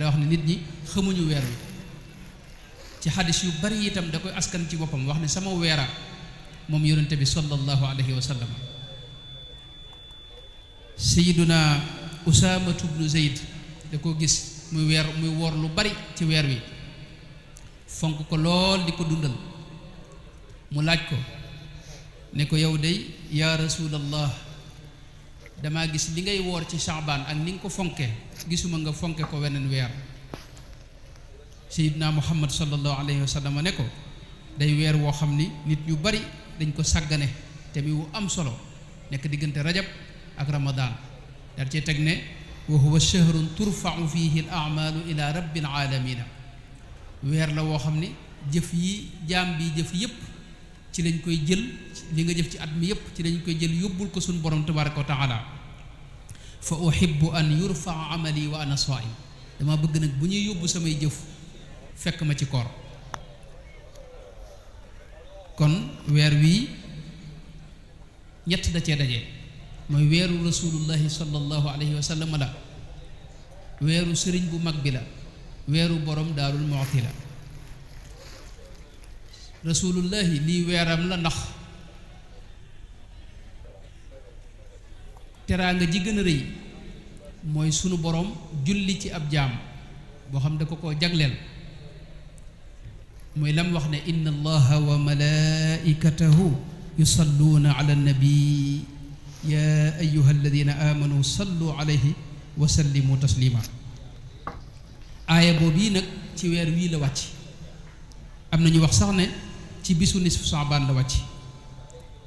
daa wax ne nit ñi xamuñu weer wi ci xadis yu bari itam da koy askan ci boppam wax ne sama weera moom yonente bi sallallahu alayhi wa sallam. sayiduna usaamatu bnu zeyd da koo gis muy woor lu bari ci weer wi fonk ko lool di ko dundal mu laaj ko ne ko yow dey yaa rasulallah damaa gis li ngay woor ci Shaabaan ak ni nga ko fonke gisuma nga fonke ko weneen weer. sayidna muhammad sallallahu alayhi wa sallam ne ko day weer woo xam ni nit ñu bari dañ ko sàggane te mi wu am solo nekk diggante rajab ak ramadaan daal cee teg ne wa huwa shahrun turfau fihi al amalu ila rabbil alamina weer la woo xam ni jëf yi jaam bi jëf yépp ci lañ koy jël li nga jëf ci at mi yépp ci lañ koy jël yóbbul ko suñu borom tabaraka wa taala fa uhibbu an yurfaa amali wa ana saim dama bëgg nag bu ñuy yóbbu samay jëf fekk ma ci koor. kon weer wii ñett da cee daje mooy weeru rasulullahi sallallahu alayhi wa sallam la weeru sëriñ bu mag bi la weeru borom daarul moxti la. rasulullahi lii weeram la ndax teraanga ji gën a rëy mooy sunu borom julli ci ab jaam boo xam da ko jagleel mooy lam wax ne inna allaha wa malaikatahu yusalluuna ala nabi ya ayuha alladina amanu sallu alayhi wa sallimu taslima. aaya boobu yi nag ci weer wii la wàcc. am na ñu wax sax ne ci bisu nisfu Saabaan la wàcc.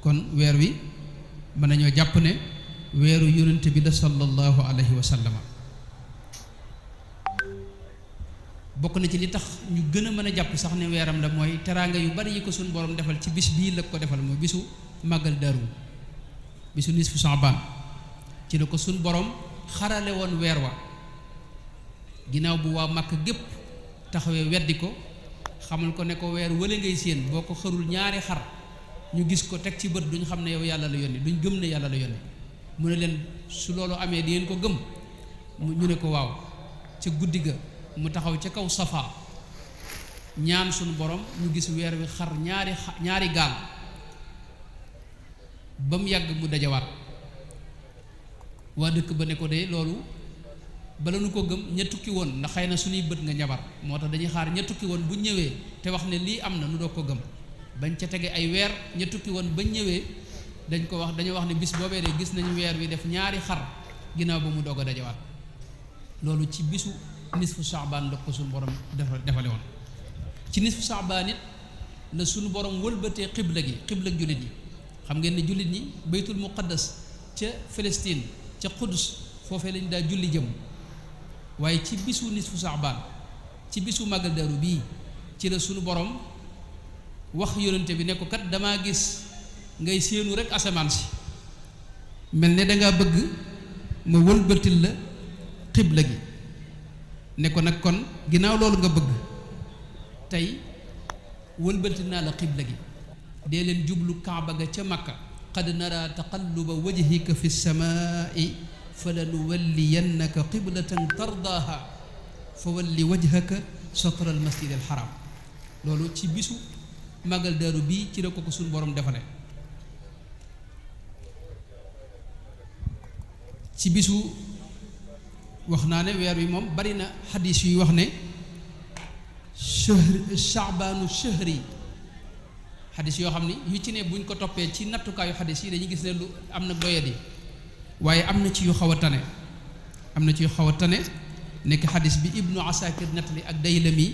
kon weer wi mën nañoo jàpp ne weeru yonent bi la sallallahu alayhi wa sallam. bokk na ci li tax ñu gën a mën a jàpp sax ne weeram la mooy teraanga yu bari yi ko suñu borom defal ci bis bii la ko defal mooy bisu màggal Daaru bisu nisfu Saabaan ci la ko suñu borom xarale woon weer wa ginnaaw bu waa Màkka gépp taxawee weddi ko xamal ko ne ko weer wële ngay séen boo ko xërul ñaari xar ñu gis ko teg ci bët duñ xam ne yow yàlla la yónni duñ gëm ne yàlla la yónni mu ne leen su loolu amee di ngeen ko gëm ñu ne ko waaw. ca guddi ga mu taxaw ca kaw Safa ñaan sunu borom ñu gis weer wi xar ñaari gaal ba mu yàgg mu dajawaat waa dëkk ba ne ko de loolu bala nu ko gëm ña tukki woon ndax xëy na suñuy bët nga njabar moo tax dañuy xaar ña tukki woon bu ñëwee te wax ne lii am na nu doog ko gëm bañ ca tege ay weer ña tukki woon bañ ñëwee dañu wax ne bis boobee de gis nañu weer wi def ñaari xar ginnaaw ba mu doog a dajawaat loolu ci bisu nisfu Saabaan la ko suñu borom defale woon. ci nisfu Saabaan it la suñu borom wëlbatee xibla jullit yi xam ngeen ne jullit ñi baytul muqaddas ca Palestine ca Quds foofee lañ daa julli jëm waaye ci bisu nisfu Saabaan ci bisu màggal Daaru bii ci la suñu borom wax yonente bi ne ko kat damaa gis ngay séenu rek asamaan si mel ne dangaa bëgg ma wëlbatil la xibla gi ne ko nag kon ginnaaw loolu nga bëgg tey wëlbatil naa la xibla gi dee leen jublu kaaba ga ca Makka qad nara taqalluba wajhika fi samaai falanuwalliyannaka qiblatan tardaaha fa walli wajhaka satra al masjid al haram loolu ci bisu màggal Daaru bii ci la ko suñu borom defale ci bisu wax naa ne weer wi moom bari na xadis yuy wax ne Shaabaanu shahri xadis yoo xam ni yu ci ne buñ ko toppee ci nattukaayu xadis yi dañuy gis ne lu am na doyadi waaye am na ci yu xaw a tane nekk xadis bi Ibnu Asakir nettali ak Daylami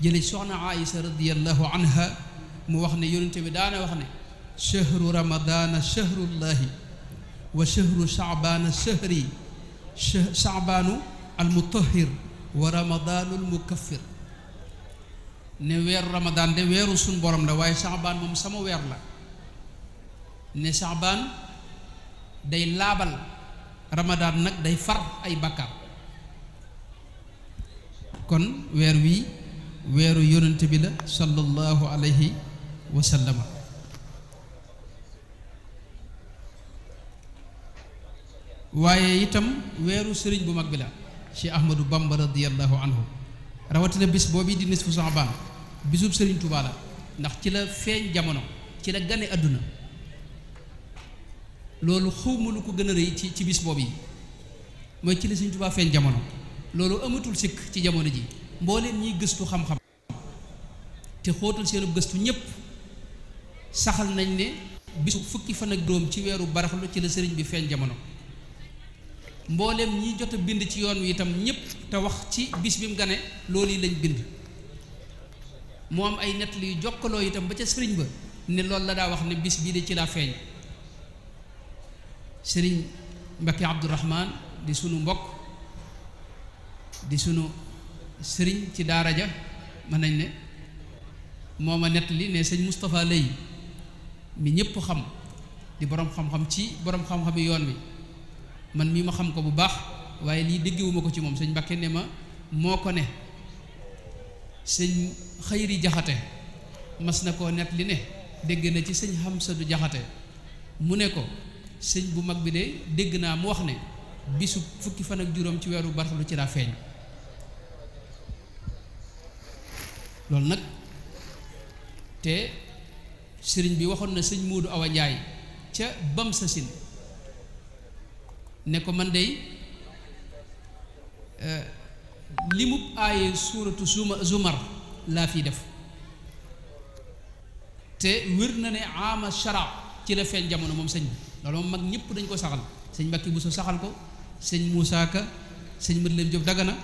jële soxna Aïsa radiyallahu anha mu wax ne yonente bi daana wax ne shahru ramadana shahrullahi wa shahru Shaabaana shahri Shaabaanu almutahhir wa ramadaanu almukaffir ne weeru ramadaan de weeru suñ borom la waaye Shaabaan moom sama weer la ne Shaabaan day laabal ramadaan nag day far ay bàkkaar kon weer wi weeru yonent bi la sallallahu alayhi wa sallama waaye itam weeru sëriñ bu mag bi la Cheikh Ahmadou Bamba radiyallahu anhu rawatina bis boobu di nisfu Saabaan bisub Serigne Touba la ndax ci la feeñ jamono ci la gane àdduna loolu xawma lu ko gën a rëy ci bis boobu yi mooy ci la Serigne Touba feeñ jamono loolu amatul sikk ci jamono ji mbooleem ñiy gëstu xam-xam te xóotal seenu gëstu ñépp saxal nañ ne bisu fukki fan ak juróom ci weeru baraxlu ci la sëriñ bi feeñ jamono mbooleem ñi jot a bind ci yoon wi itam ñépp te wax ci bis bi mu gane loolu yi lañ bind moo am ay nett yu jokkaloo itam ba ca sëriñ ba ne loolu la daa wax ne bis bii de ci laa feeñ sëriñ Mbakke Abdourahman di sunu mbokk di sunu sëriñ ci daara ja mën nañ ne moo ma nett li ne sëñ Moustapha Lay mi ñëpp xam di borom xam-xam ci borom xam-xami yoon wi man mii ma xam ko bu baax waaye lii déggewuma ko ci moom sëñ Mbakke ne ma moo ko ne sëñ Xayri Jaxate mas na koo nett li ne dégg na ci sëñ Hamsadu Jaxate mu ne ko sëñ bu mag bi de dégg naa mu wax ne bisu fukki fan ak juróom ci weeru barxalu ci laa feeñ loolu nag te sëriñ bi waxoon na sëñ Moodu Awa Njaay ca bam sa sin ne ko man dey limub aaye suuratu zumar laa fi def te wér na ne ama shara ci la feeñ jamono moom sëñ bi loolu moom mag ñëpp dañ ko saxal sëñ Mbàkke Buso saxal ko sëñ Muusaa Ka sëñ Mat Leen Jóob Dagana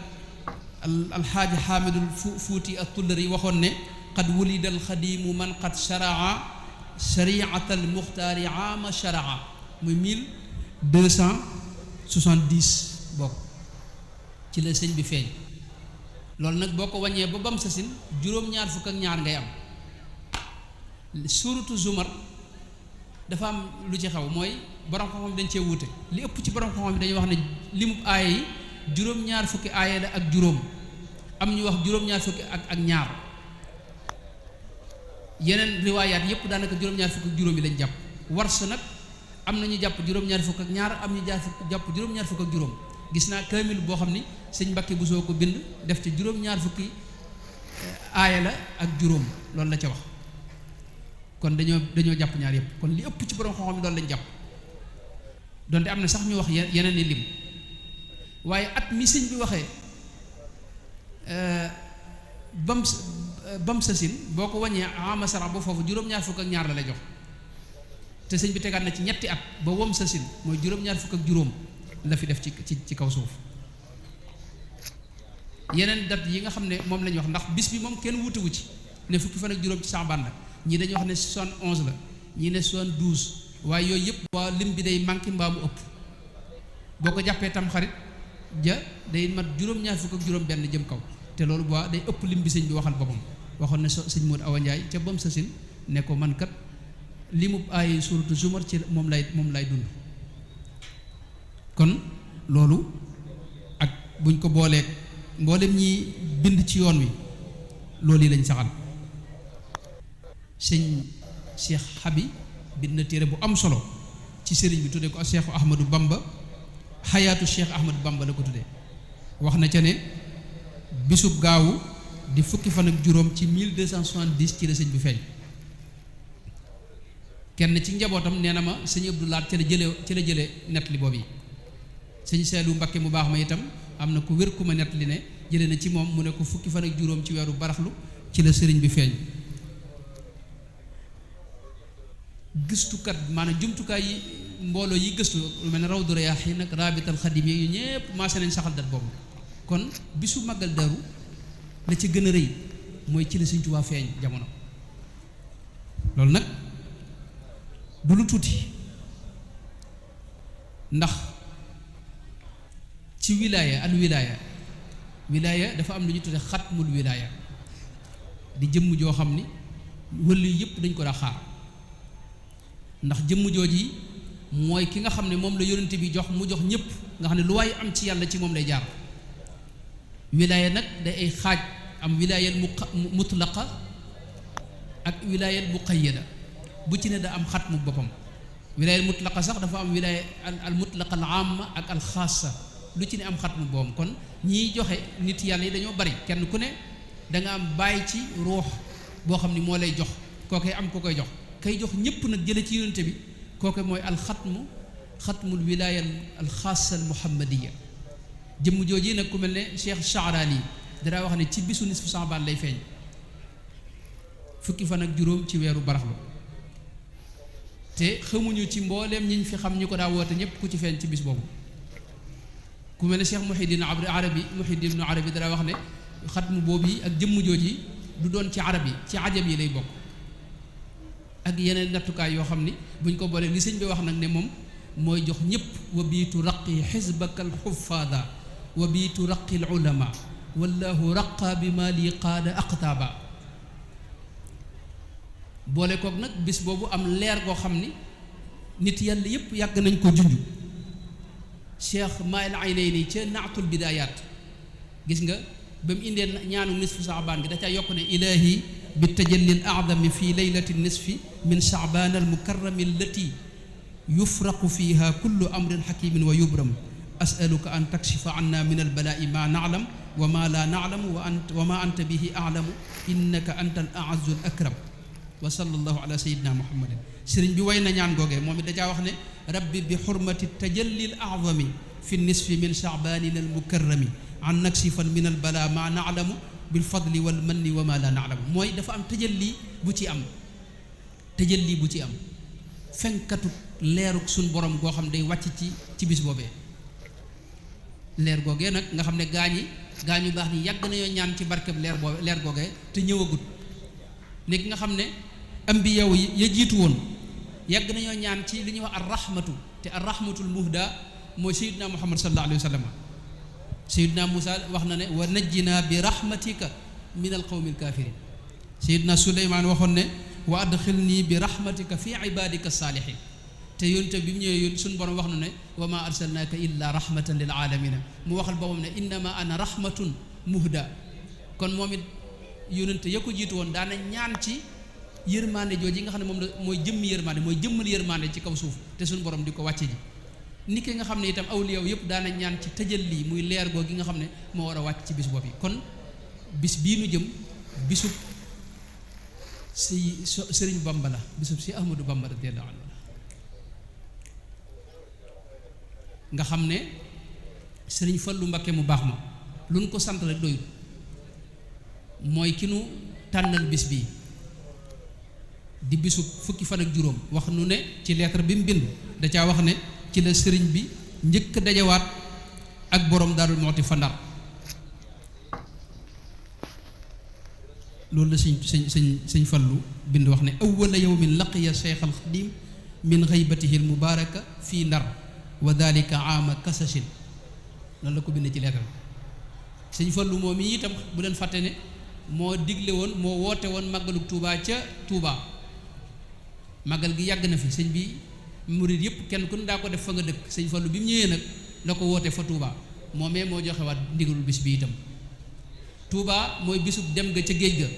alxaaji Xaamidul Fuuti at-Tullari waxoon ne qad wulida alxadimu man qad sharaa shariata almuxtaari ama sharaa muy 1270 bokk ci la sëñ bi feeñ loolu nag boo ko wàññee ba bam sasin juróom-ñaar fukk ak ñaar ngay am suuratu zumar dafa am lu ci xew mooy borom xam-xam dañ cee wuute li ëpp ci borom xam-xam bi dañuy wax ne limu aaya yi juróom-ñaar fukki aaya la ak juróom am ñu wax juróom-ñaar fukki ak ñaar yeneen riwaayaat yépp daanaka juróom-ñaar fukk ak juróom yi lañ jàpp Warsh nag am na ñu jàpp juróom-ñaar fukk ak ñaar am ñu jàpp juróom-ñaar fukk ak juróom gis naa kaamil boo xam ni sëñ Mbàkke Buso ko bind def ci juróom-ñaar fukki aaya la ak juróom loolu la ca wax kon dañoo jàpp ñaar yépp kon li ëpp ci borom xam-xam yi loolu lañ jàpp donte am na sax ñu wax yeneen ni lim waaye at mi sëñ bi waxee bam sasin boo ko wàññee amasara ba foofu juróom-ñaar fukk ak ñaar la lay jox te sëñ bi tegaat na ci ñetti at ba wam sasin mooy juróom-ñaar fukk ak juróom la fi def ci kaw suuf yeneen dat yi nga xam ne moom la ñu wax ndax bis bi moom kenn wutewu ci ne fukki fan ak juróom ci Saabaan la ñii dañuy wax ne 71 la ñii ne 72 waaye yooyu yëpp waa lim bi day manqué mbaa mu ëpp boo ko jàppee tam xarit ja day mat juróom-ñaar fukk ak juróom benn jëm kaw te loolu bu day ëpp lim bi sëñ bi waxal boppam waxoon na sëñ Moodu Awa Njaay ca bam sa sin ne ko man kat limu ay suuratu zumar ci moom lay dund kon loolu ak buñ ko booleeg mboolem ñi bind ci yoon wi loolu yi lañ saxal sëñ Cheikh Habi bind na téere bu am solo ci sëriñ bi tuddee ko Cheikh Ahmadou Bamba xayaatu Cheikh Ahmadou Bamba la ko tuddee wax na ca ne bisub gaawu di fukki fan ak juróom ci 1270 ci la sëñ bi feeñ kenn ci njabootam nee na ma sëñ Abdou Lahat ci la jële nett li boobu yi sëñ Seelu Mbakke mu baax ma itam am na ku wér ku ma nett li ne jële na ci moom mu ne ko fukki fan ak juróom ci weeru baraxlu ci la sëriñ bi feeñ gëstukat maanaam jumtukaay yi mbooloo yi gëstu lu mel ne Rawdu Rayaahiin nag Raabital Xadim yi ñëpp maase nañ saxal dat boobu kon bisu màggal Daaru la ci gën a rëy mooy ci la Sëñ Tuubaa feeñ jamono loolu nag du lu tuuti ndax ci wilaaya wilaaya dafa am lu ñu tudde xatmul wilaaya di jëmm joo xam ni wëllu yëpp dañ ko daa xaar ndax jëmm jooji mooy ki nga xam ne moom la yonent bi jox mu jox ñëpp nga xam ne lu waay am ci yàlla ci moom lay jaar wilaaya nag day ay xaaj am wilaayal mutlaqa ak wilaayal muqayyada bu ci ne da am xatmu boppam wilaayal mutlaqa sax dafa am wilaaya al mutlaqa al amma ak al xaasa lu ci ne am xatmu boom kon ñiy joxe nit yàlla yi dañoo bari kenn ku ne da nga am bàyyi ci ruux boo xam ni moo lay jox kookee am ko koy jox kay jox ñëpp nag jële ci yonente bi kooke mooy xatmul wilaaya alxaasa al muhammadiya jëmm jooji nag ku mel ne Cheikh Chaarani danaa wax ne ci bisu nisfu Saabaan lay feeñ fukki fan ak juróom ci weeru baraxlu te xamuñu ci mbooleem ñiñ fi xam ñu ko daa woote ñëpp ku ci feeñ ci bis boobu ku mel ne Cheikh Muhiddin ibnu Arabi danaa wax ne xatmu boobu yi ak jëmm jooji du doon ci arab yi ci ajam yi lay bokk ak yeneen nattukaay yoo xam ni buñ ko boolee li sëñ bi wax nag ne moom mooy jox ñëpp wa biitu raqi xisbaka alxufaada wa biitu raqi alulama wallahu raqa bi ma li qaada aqtaaba boole koog nag bis boobu am leer goo xam ni nit yàlla yëpp yàgg nañ ko junj cheikh mail aynayni ca naatul bidaayaat gis nga ba mu indee ñaanu nisfu saabaan gi da caa yokk ne ilaahi bi tajalli al aadami fi leylati nisfi min saabaan al mukarrami allati yufraqu fiha kullu amrin xakimin wa yubram asaluka an takshifa anna min albalaa'i ma na'lam wa ma la na'lamu wa ma anta bihi a'lamu innaka anta al a'azzu al akram wa sallallahu ala sayyidina muhammadin sëriñ bi way na ñaan googee moom it da caa wax ne rabbi bi xurmati tajalli al a'zami fi nisfi min sha'banin al mukarrami an naksifan min al balaa ma na'lamu bil fadli wal manni wa ma la na'lamu mooy dafa am tajalli bu ci am fenkatu leeruk suñ borom goo xam day wàcc ci bis boobee leer googee nag nga xam ne gaañu baax ni yàgg nañoo ñaan ci barkeb leer googee te ñëwagut nekk nga xam ne ambiya ya jiitu woon yàgg nañoo ñaan ci li ñuy wax arrahmatu te arrahmatul muhda mooy sayyidina muhammad sallallahu alayhi wa sallam sayyidina Musa wax na ne wa najjina bi rahmatika min al qawmi al kafirin sayyidina Suleymaan waxoon ne wa adxilni bi rahmatika fi ibadika saalihin te yonte bi mu ñëwee suñu borom wax na ne wa ma arsalnaaka illa rahmatan lil alamina mu waxal boppam ne innama ana rahmatun muhda kon moom it yonente ya ko jiitu woon daana ñaan ci yërmande jooju nga xam ne moom la mooy jëmmi yërmande mooy jëmmal yërmande ci kaw suuf te suñu borom di ko wàcce ji ni ki nga xam ne itam awliya yëpp daana ñaan ci tëjal lii muy leer goo gi nga xam ne moo war a wàcc ci bis boobu yi kon bis bii nu jëm bisub si sëriñ Bamba la bisub si Ahmadou Bamba radiyallahu anhu nga xam ne sëriñ Fallu Mbakke mu baax ma lu nu ko sant rek doyul mooy ki nu tànnal bis bii di bisub fukki fan ak juróom wax nu ne ci lettre bi mu bind da caa wax ne ci la sëriñ bi njëkk dajawaat ak borom Daarul Muxti fa Ndar loolu la sëñ Fallu bind wax ne awwala yawmin laqiya Cheikh al Xadim min xaybatihi al mubaraka fii Ndar wa dalika aama kasashin loolu la ko bind ci leetal sëñ Fallu moom yi itam bu leen fàtte ne moo digle woon moo woote woon màggalu Tuubaa ca Tuubaa màggal gi yàgg na fi sëñ bi murid yëpp kenn ku ne daa ko def fa nga dëkk sëñ Fallu bi mu ñëwee nag la ko woote fa Tuubaa moomee moo joxewaat ndigalul bis bi itam Tuubaa mooy bisub dem ga ca géej ga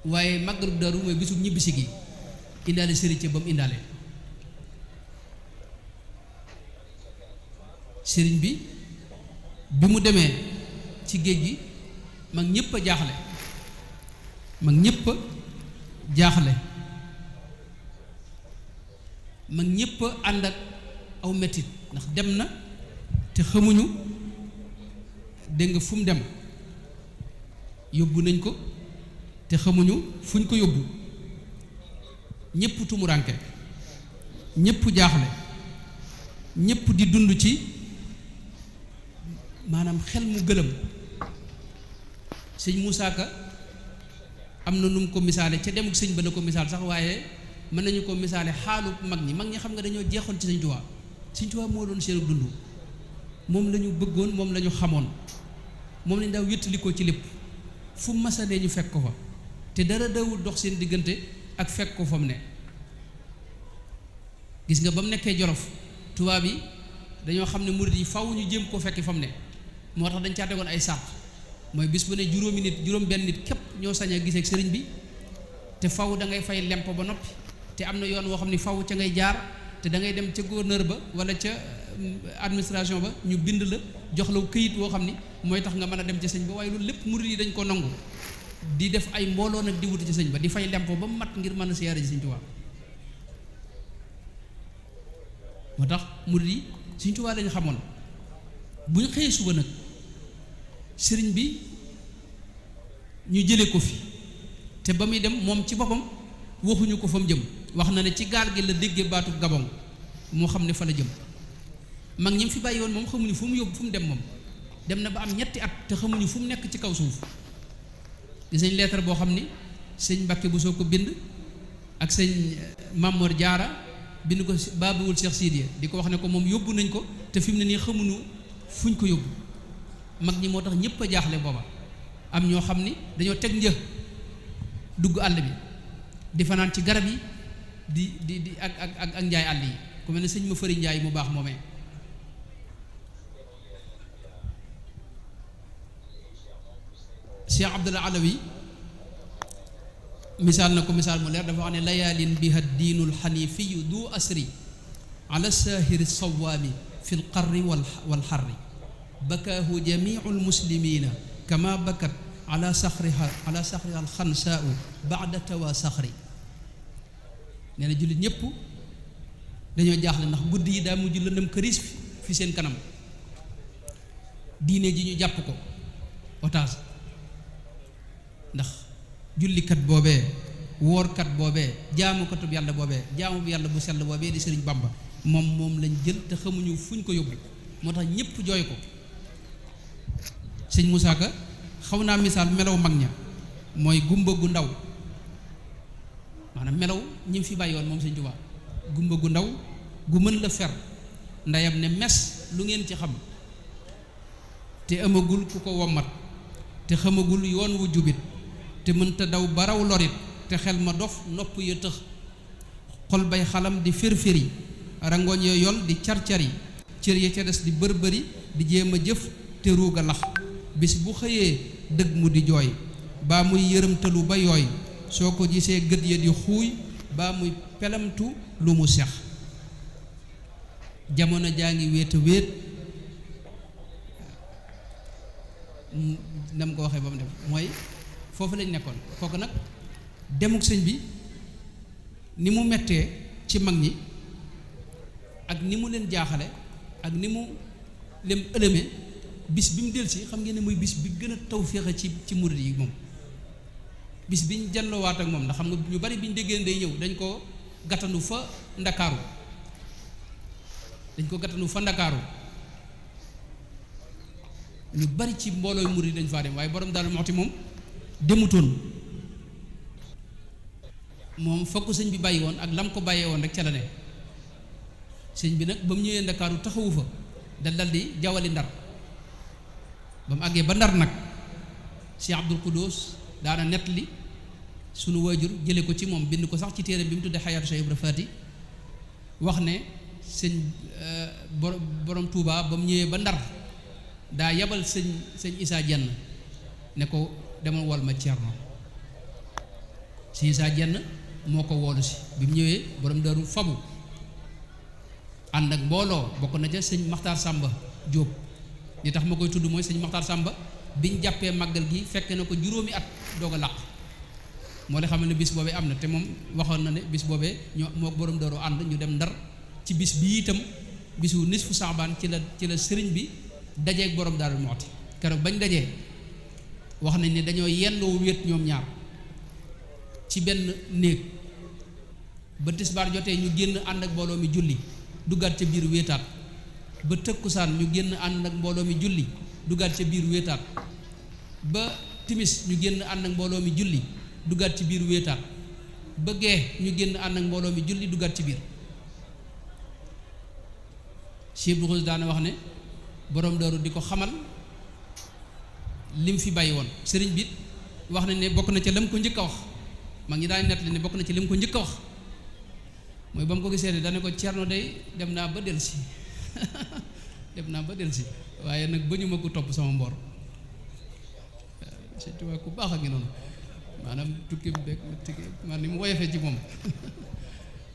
waaye màggalu Daaru mooy bisub ñibbisi gi indaale sëriñ ca ba mu indaale sëriñ bi mu demee ci géej gi mag ñëpp a jaaxle mag ñëpp ànd ak aw metit ndax dem na te xamuñu dégg nga fu mu dem yóbbu nañ ko te xamuñu fuñ ko yóbbu ñëpp tumuranke ñëpp jaaxle ñëpp di dund ci maanaam xel mu gëlëm sëñ Moussa Ka am na nu mu ko misaale ca demuk sëñ ba la ko misaal sax waaye mën nañu ko misaale xaalu mag ñi xam nga dañoo jeexoon ci sëñ Tuubaa moo doon seen dund moom la ñu bëggoon moom la ñu xamoon moom lañ daaw wéttalikoo ci lépp fu masanee ñu fekk ko fa te dara dawul dox seen diggante ak fekk ko fa mu ne gis nga ba mu nekkee Jolof tubaab yi dañoo xam ne murid yi faw ñu jéem koo fekki fa mu ne moo tax dañ caa tegoon ay sàrt mooy bis bu ne juróom benn nit képp ñoo sañ a gisee ak sëriñ bi te faw da ngay fay lempo ba noppi te am na yoon woo xam ne faw ca ngay jaar te da ngay dem ca gouverneur ba wala ca administration ba ñu bind la jox la këyit woo xam ni mooy tax nga mën a dem ci sëñ ba, waaye loolu lépp murid yi dañ ko nangu di def ay mbooloo nag di wuti ci sëñ ba di fay lempo ba mat ngir mën a siyaare ji sëñ Tuubaa. moo tax murid yi sëñ Tuubaa lañu xamoon. bu ñu xëyee suba nag sëriñ bi ñu jële ko fi te ba muy dem moom ci boppam waxuñu ko fa mu jëm, wax na ne ci gaal gi la déggee baatu Gabon moo xam ne fa la jëm. mag ñi mu fi bàyyi woon moom xamuñu fu mu yóbbu fu mu dem, moom dem na ba am ñetti at te xamuñu fu mu nekk ci kaw suuf. gis nañ lettre boo xam ni sëñ Mbàkke bu soo ko bind ak sëñ Mamor Jaara bind ko Baabuwul Cheikh Sidiya di ko wax ne ko moom yóbbu nañ ko te fi mu ne nii xamuñu fuñ ko yóbbu. mag ñi moo tax ñëpp a jaaxle booba, am ñoo xam ni dañoo teg një dugg àll bi di fanaan ci garab yi di ak njaay àll yi, ku mel ne sëñ ma fëri njaay mu baax moomee. Cheikh Abdul Alawi misaal na ko misaal mu leer, dafa wax ne layaalin biha diinul xanifiyu du asri ala saahiri sawaami fi lqarri walxarri bakaahu jamiu lmuslimina kama bakat ala saxriha alxansaau baada tawa saxri. nee na jullit ñëpp dañoo jaaxle ndax guddi yi daa mujj lëndëm këriis fi seen kanam, diine ji ñu jàpp ko otage. ndax jullikat boobee, woorkat boobee, jaamukatub yàlla boobee, jaamu bu yàlla bu sell boobee di Sëriñ Bamba moom lañ jël te xamuñu fuñ ko yóbbu, moo tax ñëpp jooy ko. sëñ Moussa Ka xaw naa misaal melaw mag ña mooy gumba gu ndaw, maanaam melaw ñi fi bàyyi woon moom sëñ Tuubaa, gumba gu ndaw gu mën la fer ndeyam ne mes lu ngeen ci xam te amagul ku ko wommat te xamagul yoon wu jubit te mënta daw baraw lorit te xel ma dof nopp ya tëx xol bay xalam di firfiri rangoñ ya yol di car-cari cër ya ca des di bërbëri di jéem a jëf te ruuga lax bis bu xëyee dëgg mu di jooy baa muy yërëmtalu ba yooy soo ko gisee gët ya di xuuy baa muy pelamtu lu mu sex jamono jaa ngi wéet a wéet nam ko waxee ba mu dem mooy foofu lañ nekkoon. kooku nag demuk sëñ bi ni mu mettee ci mag ñi ak ni mu leen jaaxale ak ni mu leen ëlëme, bis bi mu delsi xam ngeen ne muy bis bi gën a tawféexe ci murid yi moom, bis bi ñu jàlloowaat ak moom. ndax xam nga ñu bari bi ñu déggee day ñëw dañ ko gàttanu fa Ndakaaru ñu bari ci mboolooy murid dañ faa dem, waaye borom Daaru Muxti moom demutoon. moom fokk sëñ bi bàyyi woon ak lam ko bàyyee woon rek ca la ne. sëñ bi nag ba mu ñëwee Ndakaaru taxawu fa dal di jawali Ndar. ba mu àggee ba Ndar nag Cheikh Abdul Quddus daana nettali sunu waajur jële ko ci moom, bind ko sax ci téere bi mu tuddee Xayaatu Cheikh Ibra Faati, wax ne sëñ borom Touba ba mu ñëwee ba Ndar daa yabal sëñ Isaa Jenn ne ko demal wol ma Ceerno. sëñ Isaa Jenn moo ko woolu si bi mu ñëwee borom Daaru fabu ànd ak mbooloo, bokk na ca sëñ Maxtaar Sàmba Jóob. li tax ma koy tudd mooy sëñ Maxtaar Sàmba biñ jàppee màggal gi fekk na ko juróomi at doog a làq, moo la xamal ne bis boobee am na, te moom waxoon na ne bis boobee ñoo moo borom Daaru ànd ñu dem Ndar ci bis bi itam bisu nisfu Saabaan ci la sëriñ bi dajeeg borom Daaru Muxti. keroog bañ dajee wax nañ ne dañoo yendoo wéet ñoom ñaar ci benn néeg ba tisbaar jotee ñu génn ànd ak mbooloo mi julli duggaat ca biir wéetaat, ba tëkkusaan ñu génn ànd ak mbooloo mi julli duggaat ca biir wéetaat, ba timis ñu génn ànd ak mbooloo mi julli duggaat ci biir wéetaat, ba gee ñu génn ànd ak mbooloo mi julli duggaat ci biir. Cheikh Ibou daana wax ne borom Daaru di ko xamal lim fi bàyyi woon. sëriñ bi wax nañ ne bokk na ca lam ko njëkk a wax, mag ñi daan nettali ne bokk na ci lim ko njëkk a wax mooy ba mu ko gisee ne dana ko Ceerno day dem naa ba delsi waaye nag ba ñu ma ko topp sama mboor. Sëñ Tuubaa ku baax a ngi noonu, maanaam tukki beeg maanaam ni mu woyofee ci moom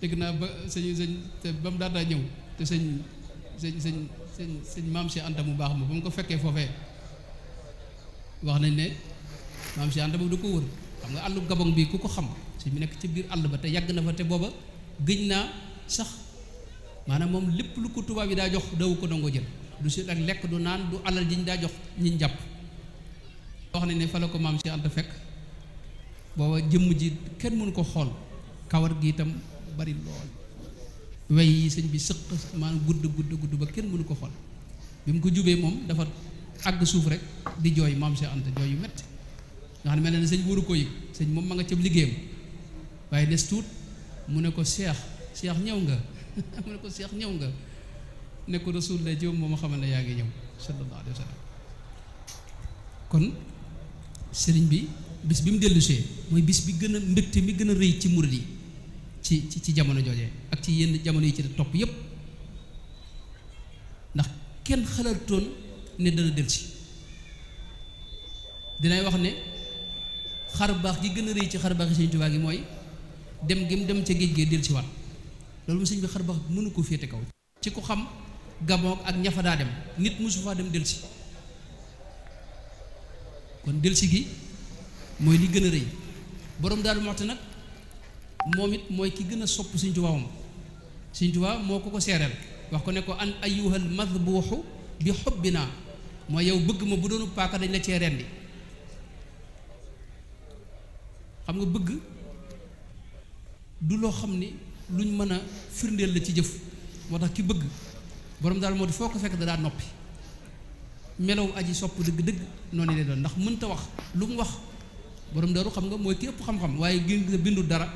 dégg naa ba sëñ te ba mu daataa ñëw te sëñ sëñ maam si Anta mu baax ma ba mu ko fekkee foofee wax nañ ne maam si Anta boobu da ko wër xam nga àllu Gabon bi ku ko xam si mu nekk ci biir àll ba te yàgg na fa te booba gëj naa sax maanaam moom lépp lu ko tubaab yi daa jox dawu ko nangoo jël du si ak lekk du naan du alal ji ñu daa jox ñiñ jàpp wax nañ ne fa la ko maam si Anta fekk booba jëmm ji kenn mënu ko xool kawar gi itam bari lool wey yi sëñ bi sëq maanaam gudd ba kenn mënu ko xool bi mu ko jubee moom dafa àgg suuf rek di jooy maam si Anta jooy yu metti nga xam ne mel na ne sëñ waru ko yëg sëñ moom ma nga ca liggéeyam waaye des tuut mu ne ko Cheikh ñëw nga mu ne ko Cheikh ñëw nga ne ko Rasul la jiw moom xamal ne yaa ngi ñëw sallallahu alayhi wa sallam kon sëriñ bi bis bi mu dellusee mooy bis bi gën a mbégte mi gën a rëy ci murid yi ci jamono joojee ak ci yenn jamono yi ci topp yépp ndax kenn xalaatoon ne dana dellusi dinay wax ne xar baax gi gën a rëy ci xar baax yi Sëriñ Tuubaa gi mooy dem gi mu dem ca géej gee dellusiwaat loolu mu sëñ bi xar baax mënu ko féete kaw ci ku xam Gabon ak ña fa daa dem nit mosu faa dem dellusi kon dellusi gi mooy li gën a rëy borom Daaru Muxti nag moom it mooy ki gën a sopp Sëriñ Tuubaa moom Sëriñ Tuubaa moo ko seereel wax ko ne ko an ayyuhal madbuuxu bi xubbinaa mooy yow bëgg ma bu doonu paaka dañ la cee rendi xam nga bëgg du loo xam ni luñ mën a firndeel la ci jëf moo tax ki bëgg borom daal moo di foo ko fekk da daa noppi melow aji sopp dëgg-dëgg noonu lay doon ndax mënta wax lu mu wax borom daru xam nga mooy ki ëpp xam-xam waaye gën bindu dara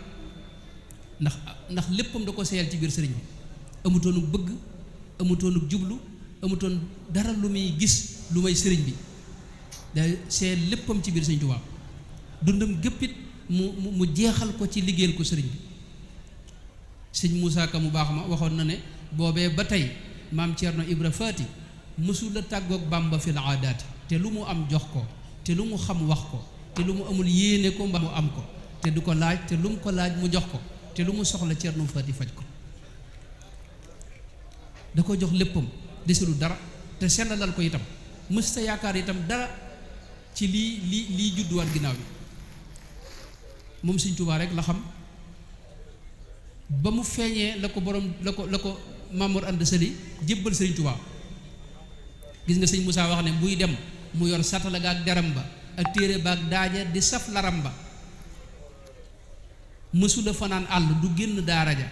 ndax léppam da ko seeyal ci biir sëriñ bi amutoonu bëgg amutoonu jublu amutoon dara lu muy gis lu may sëriñ bi day seeyal léppam ci biir Sëriñ Tuubaa dundam géppit mu jeexal ko ci liggéeyal ko sëriñ bi sëñ Moussa Ka mu baax ma waxoon na ne boobee ba tey maam Thierno Ibra Faati mësul la tàggoog Bàmba fil aadaati te lu mu am jox ko te lu mu xam wax ko te lu mu amul yéene ko mbaa mu am ko te du ko laaj te lu mu ko laaj mu jox ko te lu mu soxla Thierno Faati faj ko da ko jox léppam deselu dara te sellalal ko itam mës ta yaakaar itam dara ci lii judduwaat ginnaaw bi moom Sëriñ Tuubaa rek la xam ba mu feeñee la ko Mamour Anta Sali jébbal Sëriñ Tuubaa gis nga sëñ Moussa wax ne buy dem mu yor satala ga ak deram ba ak téere ba ak daaja di saf laram ba mësula fanaan àll du génn daara ja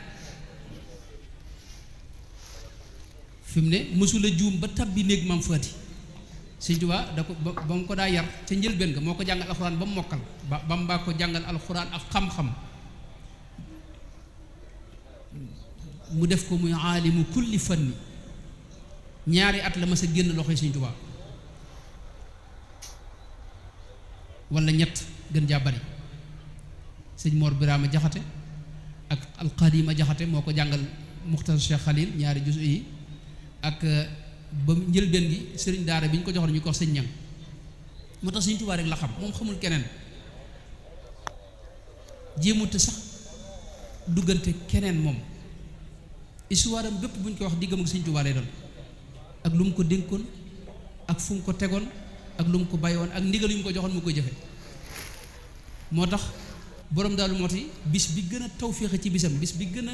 fi mu ne mësula juum ba tabbi néeg Maam Faati Sëriñ Tuubaa da ko ba mu ko daa yar ca njëlbéen ga moo ko jàngal alxuraan ba mu mokkal ba mu baa ko jàngal alxuraan ak xam-xam mu def ko muy aalimu kulli fanni ñaari at la ma sa génn loxoy Sëriñ Tuubaa wala ñett gën jaa bari sëñ Mor Birama Jaxate ak alqadima Jaxate moo ko jàngal Muxtasar Cheikh Khalil ñaari juz yi ak ba njëlbeen gi sëriñ daara bi ñu ko joxoon ñu ko wax sëñ ñang moo tax Sëriñ Tuubaa rek la xam moom xamul keneen jéemute sax duggante keneen moom histoire am bépp bu ñu ko wax diggam ak Sëriñ Tuubaa lay doon ak lu mu ko dénkoon ak fu mu ko tegoon ak lu mu ko bàyyi woon ak ndigal yu mu ko joxoon mu koy jëfe moo tax borom Daaru Muxti bis bi gën a tawféexe ci bisam bis bi gën a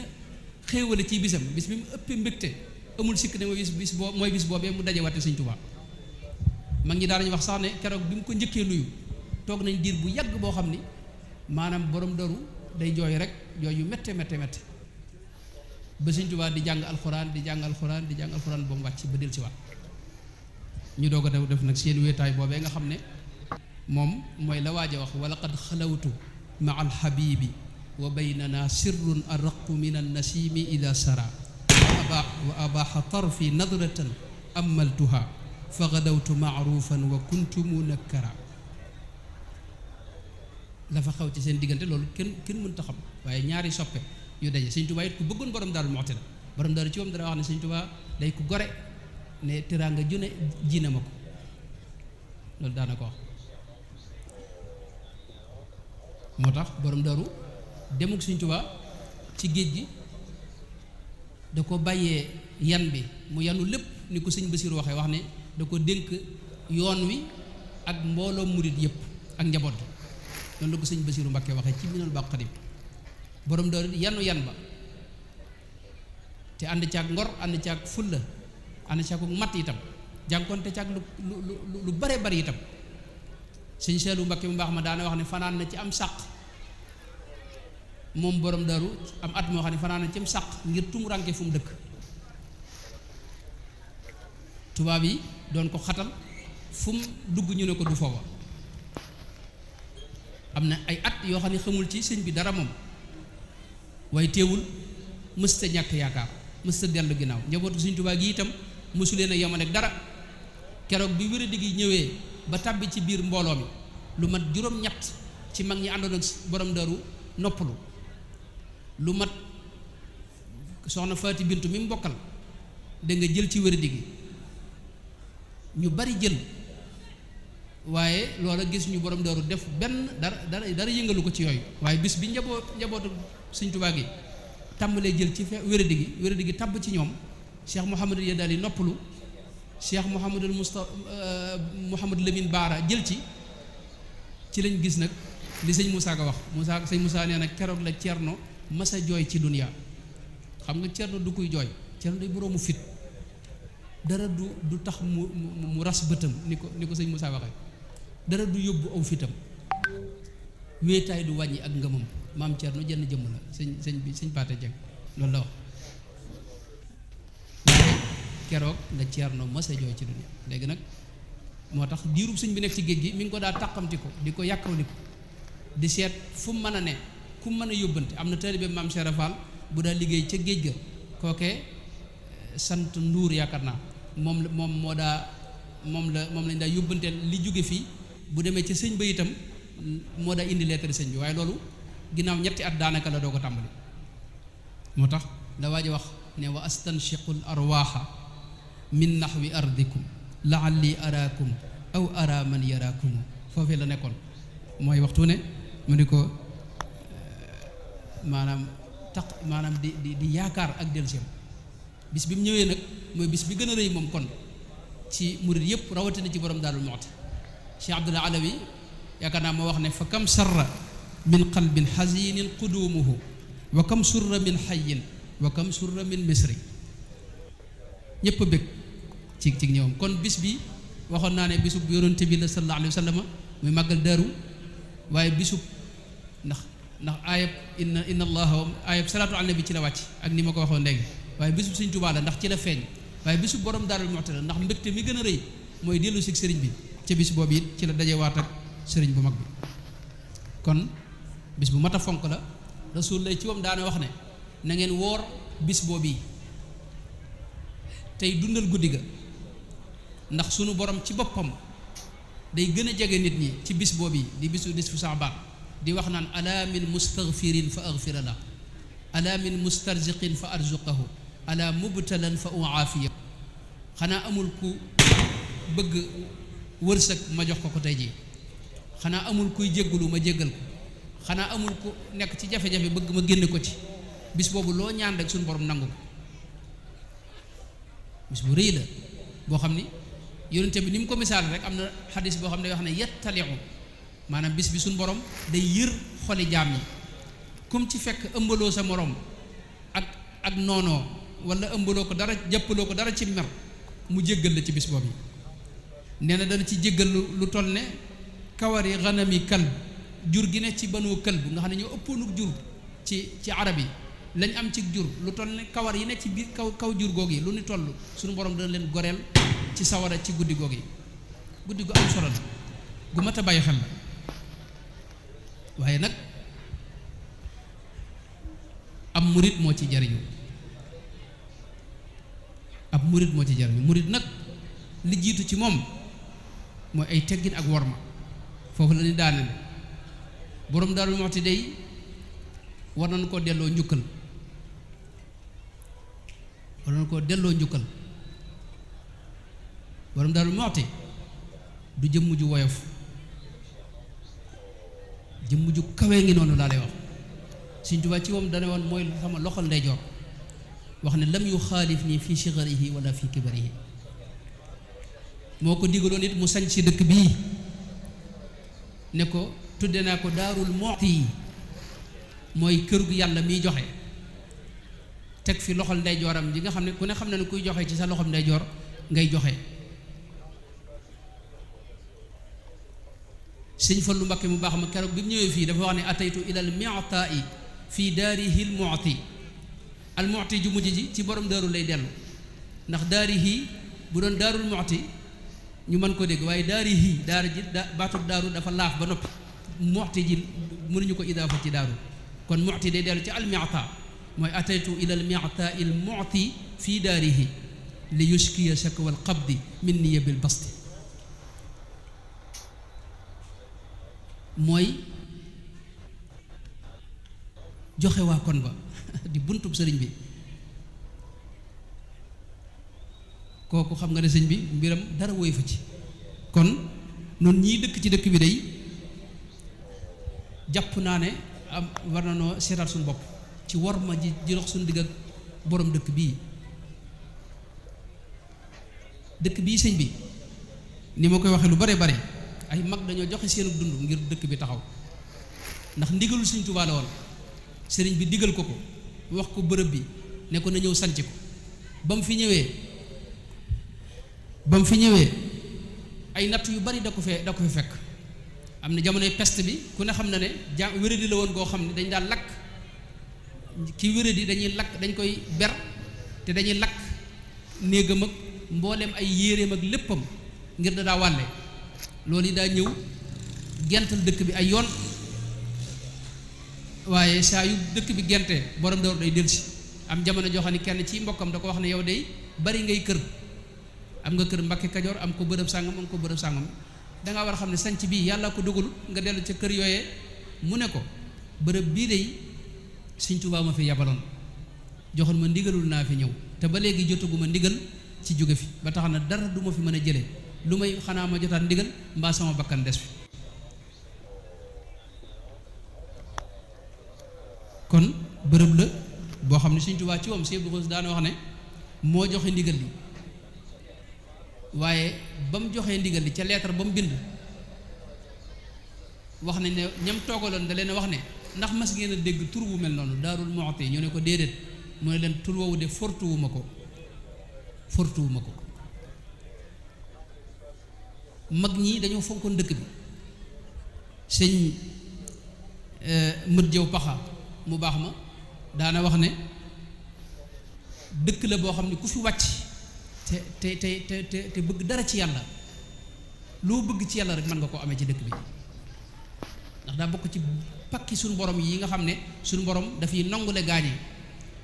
xéewale ci bisam bis bi mu ëppee mbégte amul sikk ne mooy bis boobee mu daje watte Sëriñ Tuubaa mag ñi daanañu wax sax ne keroog bi mu ko njëkkee nuyu toog nañ diir bu yàgg boo xam ni maanaam borom daru day jooy rek jooy yu métte ba Sëriñ Tuubaa di jàng alxuraan di jàng alxuraan ba mu wàcc ba del si waat ñu doog a def nag seen wéetaay boobee nga xam ne moom mooy la waaj a wax wala qad xalawtu ma alxabibi wa baynana sirrun araqu min annasimi ida sara wa abaxa tarfi nadratan amaltuha fa gadawtu maarufan wa kuntu munakkara la fa xaw ci seen diggante loolu kenn mënta xam waaye ñaari soppe yu daje Sëriñ Tuubaa it ku bëggoon borom Daaru Muxti la borom Daaru ci moom dana wax ne Sëriñ Tuubaa day ku gore ne teraanga june ji na ma ko loolu daana ko wax moo tax borom Daaru demuk Sëriñ Tuubaa ci géej gi da ko bàyyee yan bi mu yanu lépp ni ko sëñ Basiru waxee wax ne da ko dénk yoon wi ak mbooloo murit yëpp ak njaboot gi noonu la ko sëñ Basiru Mbakke waxee ci Minanul Baqadim borom daaru yanu yan ba te ànd caag ngor ànd caag fulla ànd caag mat itam jànkoonte caag lu bare bari itam sëñ Seelu Mbakke mu baax ma daana wax ne fanaan na ci am sàq moom borom daaru am at moo xam ne fanaan na ci am sàq ngir tumuranke fu mu dëkk tubaab yi doon ko xatal fu mu dugg ñu ne ko du foofa am na ay at yoo xam ne xamul ci sëñ bi dara moom waaye teewul mësta ñàkk yaakaar mësta dellu ginnaaw njabootu sëñ Tuubaa gi itam mësu leen a yemale ak dara keroog bi wéradi gi ñëwee ba tàbbi ci biir mbooloo mi lu mat juróom-ñett ci mag ñi àndoon ak borom daru noppalu lu mat soxna Faati Bintu mi mu bokkal da nga jël ci wéradi gi ñu bari jël waaye loola gis ñu borom daru def benn dara yëngalu ko ci yooyu waaye bis bi njabootu sëñ Tuubaa gi tàmbalee jël ci wéradi gi tàbb ci ñoom Cheikh Mouhamadul Yadaali noppalu Cheikh Mouhamadul Lamine Baara jël ci lañ gis nag li sëñ Moussa Ka wax sëñ Moussa nee na keroog la Cerno masa jooy ci dunya xam nga Cerno du kuy jooy Cerno day boroomu fit dara du tax mu ras bëtam ni ko sëñ Moussa waxee dara du yóbbu aw fitam wéetaay du wàññi ak ngëmam maam Cerno jenn jëmm la sëñ Paate Jeng loolu la wax keroog la Cerno masa jooy ci dunya léegi nag moo tax diirub sëñ bi nekk ci géej gi mi ngi ko daa tàqamti ko di ko yàkkawli ko di seet fu mu mën a ne ku mu mën a yóbbante am na taalibe maam Cheikh Fall bu daa liggéey ca géej ga kookee sant Nduur yaakaar naa moom lañ daa yóbbanteel li jóge fii bu demee ca sëñ ba itam moo daa indi lettre sëñ bi waaye loolu ginnaaw ñetti at daanaka la doo ko tàmbali moo tax la waaj a wax ne wa astanshiqul arwaaxa min naxwi ardikum laalli araakum aw ara man yaraakum foofee la nekkoon mooy waxtu ne mu di ko maanaam di yaakaar ak delluseem bis bi mu ñëwee nag mooy bis bi gën a rëy moom kon ci murid yëpp rawatina ci borom Daarul Muxti Cheikh Abdul Alawi yaakaar naa moo wax ne fa kam sarra min qalbin xasinin qudumuhu wa kam surra min xayin wa kam surra min misri ñëpp a bëgg ci ñëwam kon bis bi waxoon naa ne bisub yonente bi la sallallahu alayhi wa sallam muy màggal daaru waaye bisub ndax ayab inna allaha ayab salaatu ala nabi ci la wàcc ak ni ma ko waxoon léegi waaye bisub sëñ Tuubaa la ndax ci la feeñ waaye bisub borom Daarul Muxti la ndax mbégte mi gën a rëy mooy dellu si sëriñ bi ca bis boobu it ci la dajewaat ak sëriñ bu mag bi kon bis bu mat a fonk la rasul lay ci moom daana wax ne na ngeen woor bis boobu yi tey dundal guddi ga ndax sunu borom ci boppam day gën a jege nit ñi ci bis boobu di bisu nisfu Saabaan di wax naan ala min mustaghfirin fa aghfira la ala min mustarziqin fa arzuqahu ala mubtalan fa uaafiya xanaa amul ku bëgg wërsëg ma jox ko tey jii xanaa amul kuy jéggalu ma jéggal ko xanaa amul ku nekk ci jafe-jafe bëgg ma génne ko ci bis boobu loo ñaan rek suñu borom nangu ko bis bu rëy la boo xam ni yonente bi ni mu ko misaal rek am na xadis boo xam ne wax ne yettaliu maanaam bis bi suñu borom day yër xoli jaam yi comme ci fekk ëmbaloo sa morom ak noonoo wala ëmbaloo ko dara jàppaloo ko dara ci mer mu jéggal la ci bis boobu nee na dana ci jéggal lu toll ne kawari ganami kalb jur gi ne ci banoo kalb nga xam ne ñoo ëppoonuk jur ci arab yi lañ am ci jur lu toll ne kawar yi ne ci biir kaw jur googu yi lu ni toll suñu borom dana leen goreel ci sawara ci guddi googu yi guddi gu am solo la gu mat a bàyyi xel la waaye nag ab murit moo ci jariñu ab murit moo ci jariñu murit nag li jiitu ci moom mooy ay teggin ak worma foofu la ni daane borom Daaru Muxti day war nañu koo delloo njukkal borom Daaru Muxti du jëmm ju woyof jëmm ju kawe ngi noonu laa lay wax Sëñ Tuubaa ci moom dane woon mooy sama loxol ndeyjoor wax ne lam yu xaalif nii fi sigarihi wala fi kibarihi moo ko digaloon it mu sañ ci dëkk bii ne ko tudde naa ko daarul mu'ti yi mooy kër gu yàlla miy joxe teg fi loxol ndeyjooram ji nga xam ne ku ne xam na ne kuy joxe ci sa loxol ndeyjoor ngay joxe. sëñ Fallu Mbakke mu baax ma keroog bi mu ñëwee fii dafa wax ne ataytu ilal mi'ta'i fii daarihi al mu'ti al mu'ti ju mujj ji ci borom daaru lay dellu ndax daarihi bu doon daarul mu'ti ñu mën ko dégg waaye daarihi daara ji baatub daaru dafa laaf ba noppi mu'ti ji mënuñu ko idaafa ci daaru kon mu'ti day dellu ci al mi'ta mooy ataytu ilal mi'ta'i al mu'ti fii daarihi li yushkiya shakwa al qabdi minni bil basti mooy joxe waa kon ba di buntub sëriñ bi kooku xam nga ne sëñ bi mbiram dara woy fa ci kon noonu ñii dëkk ci dëkk bi day jàpp naa ne am war na noo seetaat suñu bopp ci war ma ji dox suñu digg ak borom dëkk bii sëñ bi ni ma koy waxee lu bare bare ay mag dañoo joxe seenu dund ngir dëkk bi taxaw ndax ndigalul Sëriñ Tuubaa la woon sëriñ bi digal ko wax ko bërëb bi ne ko na ñëw sanc ko ba mu fi ñëwee ay natt yu bari da ko fi fekk am na jamonoy peste bi ku ne xam na ne wéradi la woon goo xam ne dañ daan lakk ki wéradi dañuy lakk dañ koy ber te dañuy lakk néegam ak mbooleem ay yéreem ak léppam ngir da daa wàlle loolu yi daa ñëw gental dëkk bi ay yoon waaye saa yu dëkk bi gente borom door day delsi am jamono joo xam ne kenn ci mbokkam da ko wax ne yow day bari ngay kër am nga kër Mbàkke Kajoor am ko bërëb sàngam am ko bërëb sàngam dangaa war a xam ne sanc bii yàlla ko dogalut nga dellu ca kër yooyee mu ne ko bërëb bii day Sëñ Tuubaa ma fi yabaloon joxoon ma ndigalul naa fi ñëw te ba léegi jotaguma ndigal ci jóge fi ba tax na dara du ma fi mën a jëlee lu may xanaa ma jotaat ndigal mbaa sama bakkan des fi kon bërëb la boo xam ne Sëñ Tuubaa ci moom Sëñ Abdou Khoudoss daana wax ne moo joxe ndigal li waaye ba mu joxee ndigal li ca leetar ba mu bind wax nañ ne ñam toogaloon da leen a wax ne ndax mas ngeen a dégg tur wu mel noonu Daarul Muxti ñu ne ko déedéet mu ne leen tur woowu de fortuwuma ko mag ñi dañoo fonkoon dëkk bi sëñ mët jëw paxa mu baax ma daana wax ne dëkk la boo xam ne ku fi wàcc te bëgg dara ci yàlla loo bëgg ci yàlla rek mën nga koo amee ci dëkk bi ndax daa bokk ci pakki suñu borom yi nga xam ne suñu borom dafay nongule gaañe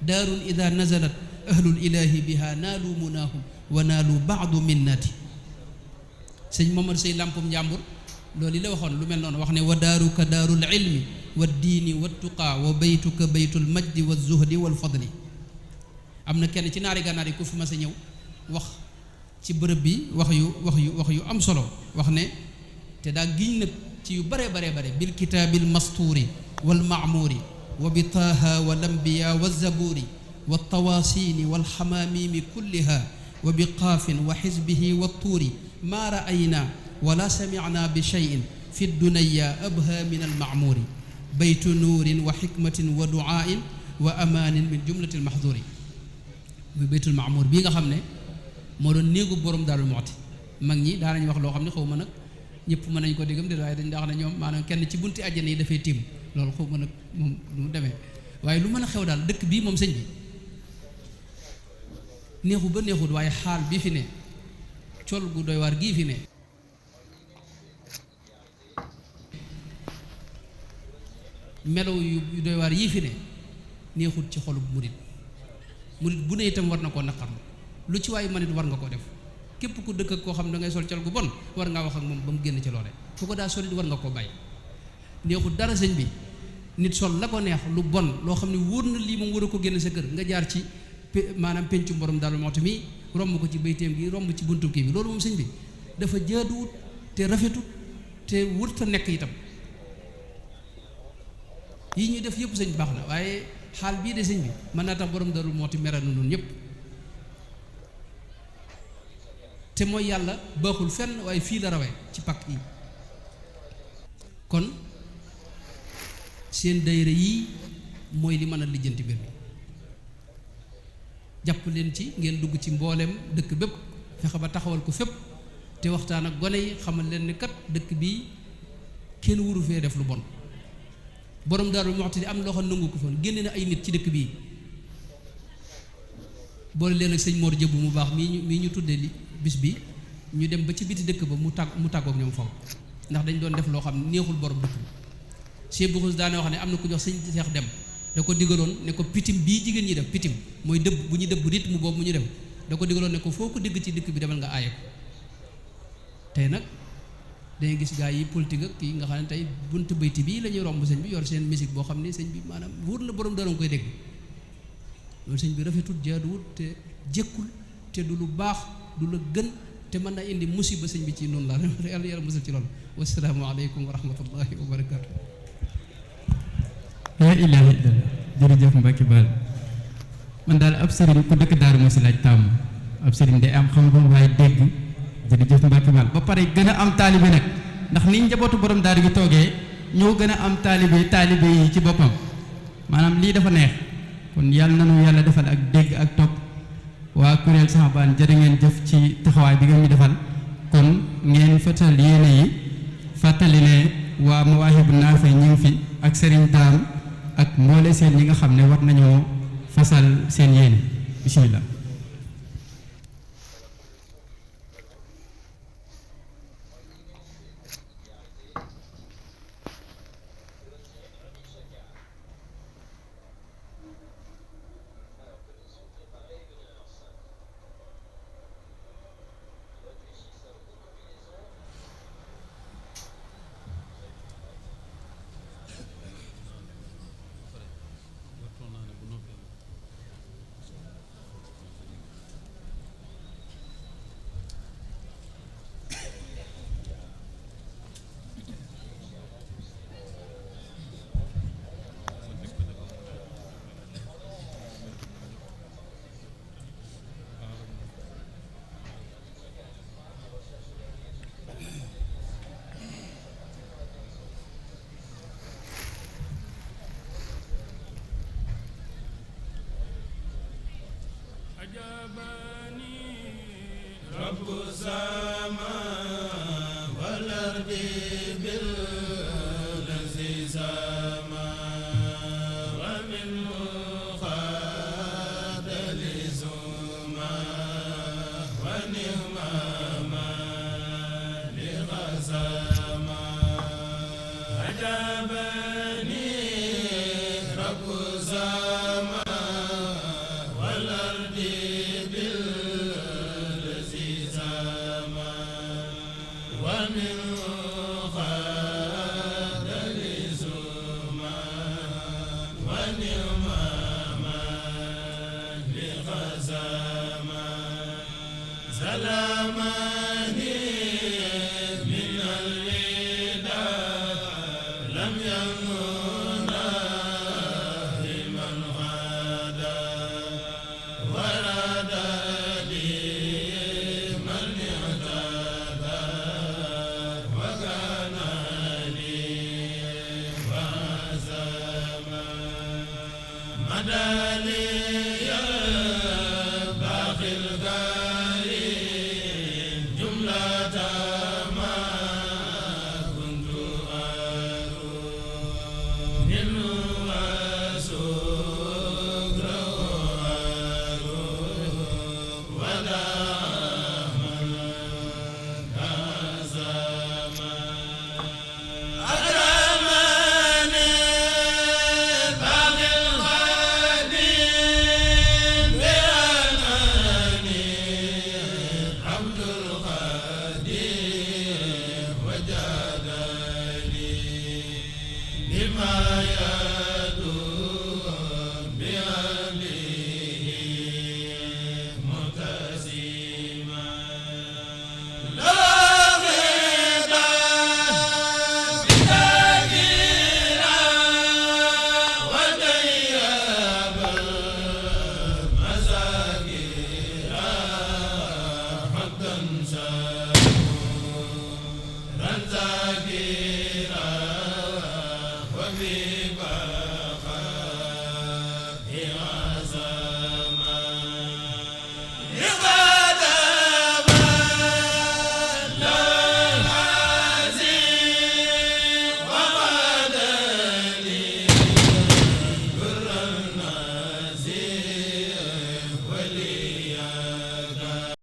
daarun ida nazalat ahlul ilahi biha naalu munaahum wa naalu baadu minnati sëñ Momar Sey Lampum Njàmbur loolu yi la waxoon lu mel noonu wax ne wa daaruka daarul ilmi wa diini wa tuqaa wa baytuka baytul majdi wa zuhdi wal fadli am na kenn ci naari gànnaar yi ku fi mas a ñëw wax ci bërëb bi wax yu am solo wax ne te daa giñ nag ci yu bare bil kitaabil mastuuri wal maamuuri wa bi taaha wal ambiya wa zabuuri wa tawaasiini wal xamaamiimi kulliha wa bi qaafin wa xisbihi wa tuuri maa ra'aynaa wala samicnaa bi cheyin fi dunya abha min almaamuuri baytu nuurin wa xikmatin wa duaain wa amaanin min jumlati almaxduuri muy baytul maamuur bii nga xam ne moo doon néegu borom Daarul Muxti mag ñi daanañ wax loo xam ne xaw ma nag ñëpp mën nañ ko déggam de waaye dañ daa wax ne ñoom maanaam kenn ci bunti àjjana yi dafay tiim loolu xaw ma nag moom lu mu demee waaye lu mën a xew daal dëkk bii moom sëñ bi neexu ba neexut waaye xaal bii fi ne col gu doy waar gii fi ne melaw yu doy waar yii fi ne neexut ci xolub murit bu ne itam war na koo naqarlu lu ci waaye man it war nga koo def képp ku dëkk ak koo xam ne da ngay sol col gu bon war ngaa wax ak moom ba mu génn ci loole ku ko daa solit war nga koo bàyyi neexut dara sëñ bi nit sol la ko neex lu bon loo xam ne wóor na lii moom war a ko génn sa kër nga jaar ci maanaam pencu borom Daaru Muxti mi romb ko ci bayteem gi romb ci buntu kii bi loolu moom sëñ bi dafa jaaduwut te rafetut te wërta nekk itam yi ñuy def yëpp sëñ baax na waaye xaal bii de sëñ bi mën naa tax borom Daaru Muxti mere na noonu ñëpp te mooy yàlla baaxul fenn waaye fii la rawee ci pakk yi kon seen dayre yii mooy li mën a lijjanti mbir mi jàpp leen ci ngeen dugg ci mbooleem dëkk bépp fexe ba taxawal ko fépp te waxtaan ak gone yi xamal leen ne kat dëkk bii kenn wuru fee def lu bon borom Daaru Muxti am loo xam nangu ko foon génne na ay nit ci dëkk bii boole leen ak sëñ Mor Jëbbu mu baax mii ñu tuddee li bis bi ñu dem ba ci biti dëkk ba mu tàggook ñoom foofu ndax dañ doon def loo xam ne neexul borom dëkk bi Cheikh Boukhous daane wax ne am na ku jox sëñ Seex dem da ko digaloon ne ko pitim bii jigéen ñi def pitim mooy dëbb bu ñu dëbb rythme boobu mu ñu dem da ko digaloon ne ko foo ko digg ci dëkk bi demal nga aaye ko tey nag dañuy gis gaa yi politique ak kii nga xam ne tey buntu bayti bii la ñuy romb sëñ bi yor seen musique boo xam ne sëñ bi maanaam wóor na borom dara nga koy dégg loolu sëñ bi rafetul jaaduwul te jékkul te du lu baax du la gën te mën naa indi musiba sëñ bi ci noonu la yàlla yàlla musal ci loolu wasalaamu aleykum wa rahmatullahi wa barakaatu. laa ilaaha illallaah jërëjëf Mbacke Bal man daal ab sëriñ ku dëkk Daaru Muxti laaj tàmm ab sëriñ day am xam-xam waaye dégg jërëjëf Mbacke Bal ba pare gën a am taalibe nag ndax ni njabootu borom daaru gi toogee ñoo gën a am taalibe yi ci boppam maanaam lii dafa neex kon yàlla nanu yàlla defal ak dégg ak topp waa kuréel Saxabaan jërë ngeen jëf ci taxawaay bi ngeen ñu defal kon ngeen fëtal yéene yi fàttali ne waa Mawaahibu Naafi ñu ngi fi ak Serigne Daam ak mboole seen ñi nga xam ne war nañoo fasal seen yéene bismillah. Adale